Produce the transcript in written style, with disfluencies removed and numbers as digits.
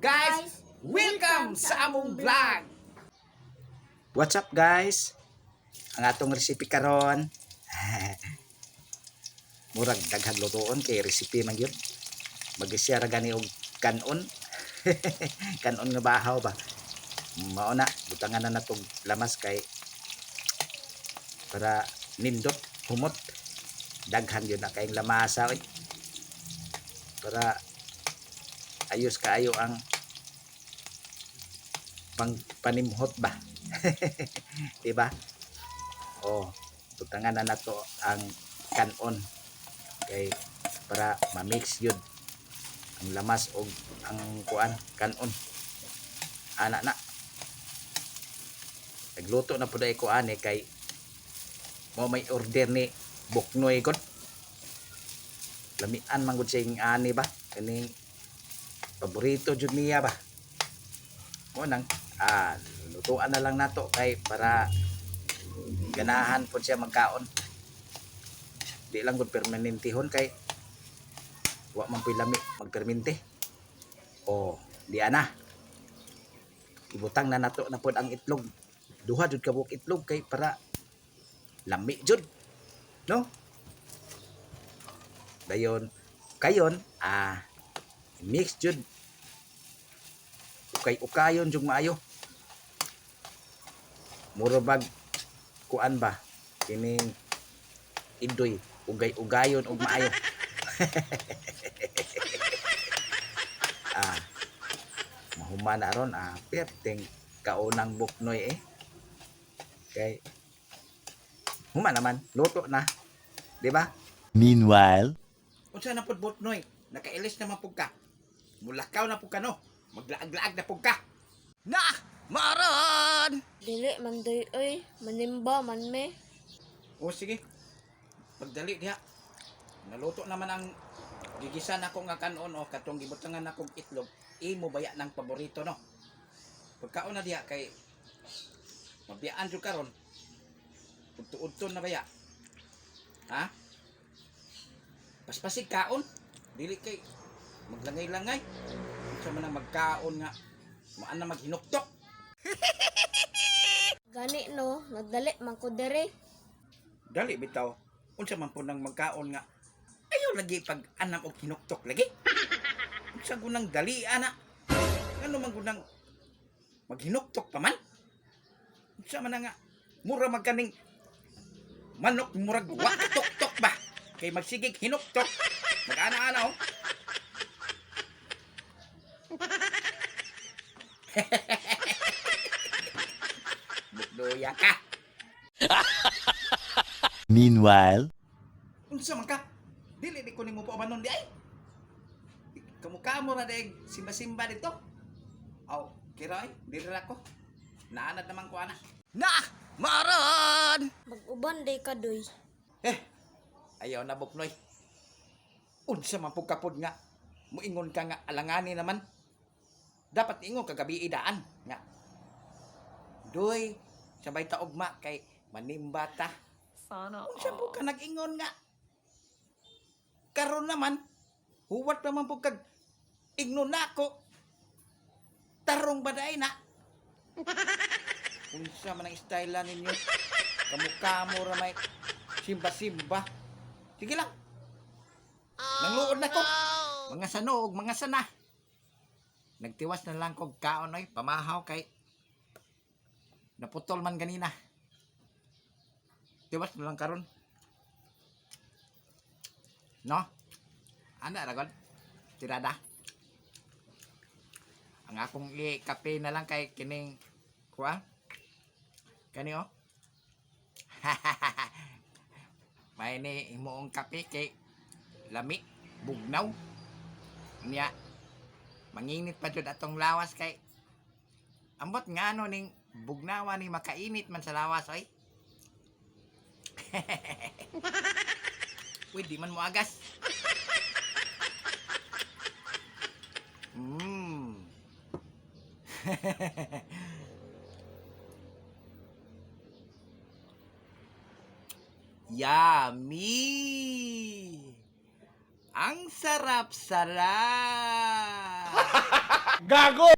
Guys, welcome sa among vlog. What's up, guys? Ang atong recipe karon, murag daghang lutuon kay recipe man gyud. Mag-share ra gani og kanon. Kanon nga bahaw ba. Mao na, butangan na natog lamas kay para nindot, humot. Daghan yun na kayong lamasa oy. Para ayos kaayo ang pang panimhot ba. Diba? Oh, butangan na nato ang kanon kay para ma-mix yun ang lamas og ang kuan kanon. Ana na. Nagluto na pud ay ko ani kay mo may order ni Buknoy god. Lamian man gud siyang ani ba? Kaning paborito jud niya ba? Mo nang lutuan na lang nato kay para ganahan po siya magkaon. Di lang gud permanentihon kay wa man puy lami magpermente. O, di ana. Ibutang na nato na pod ang itlog. Duha jud ka buok itlog kay para lami jud. No? Dayon kayon mix jud. Ukay-ukayon jud maayo. Mura bag kuan ba kining idoy ugay-ugayon og maayo. Mahuman na ron perting kaunang Buknoy eh. Kay human naman, luto na. Di ba? Meanwhile, Unsa na pud, Buknoy? Nakailis naman pud ka. Mulakaw na pud ka no. Maglaag-laag na pud ka. Na! Maron! Dili man doy oy, manimba man me. O sige. Pagdali diha. Naluto naman ang gigisa nako nga kanon o katong gibutangan nakong itlog. Imo baya ng paborito no. Pagkaon na diha kay mabiyaan jud karon. Udto-udto na baya. Ha? Paspasig kaon. Dili kay maglangay-langay. Unsa man ang magkaon nga maan na maghinuktok. Gani no, nagdali man ko diri. Dali bitaw. Unsa man po nang magkaon nga ayaw lagi pag anam og hinuktok lagi. Unsa gunang dali ana? Ngano man gunang maghinuktok pa man? Unsa man na nga mura magkaning manok murag wa tok ba? Kay magsigig hinuktok. Mag-ana-ana oh. Bukduya ka. Meanwhile, Unsa man ka? Dili di ko nimo paubanon di ay. Kamukha mo na deg simba-simba dito. Aw, kira ay, dili ra ko. Naanad naman ko ana. Na! Maron! Mag-uban day ka doy. Eh, ayaw na, Buknoy. Unsa man pud kapod nga muingon ka nga alangani naman. Dapat ingon kagabi idaan nga. Doy, sabay ta ugma kay manimba ta. Sana Unsa po all. ka nag-ingon nga? Karon naman, huwat naman po kag igno nako. Tarong ba day na? Unsa man ang style ninyo? Kamukha mo ra may simba-simba. Sige lang. Nangluod na ko. Mga sano og mga sana. Nagtiwas na lang kog kaon oy, pamahaw kay naputol man ganina. Tiwas na lang karon. No? Ana ra god. Tirada. Ang akong i-kape na lang kay kining kuha. Kani oh. May ni himuong kape kay lami bugnaw. Niya manginit pa jud atong lawas kay ambot ngano ning bugnawa ni makainit man sa lawas oy. Uy, di man mo agas. Yummy! Ang sarap-sarap! Gago!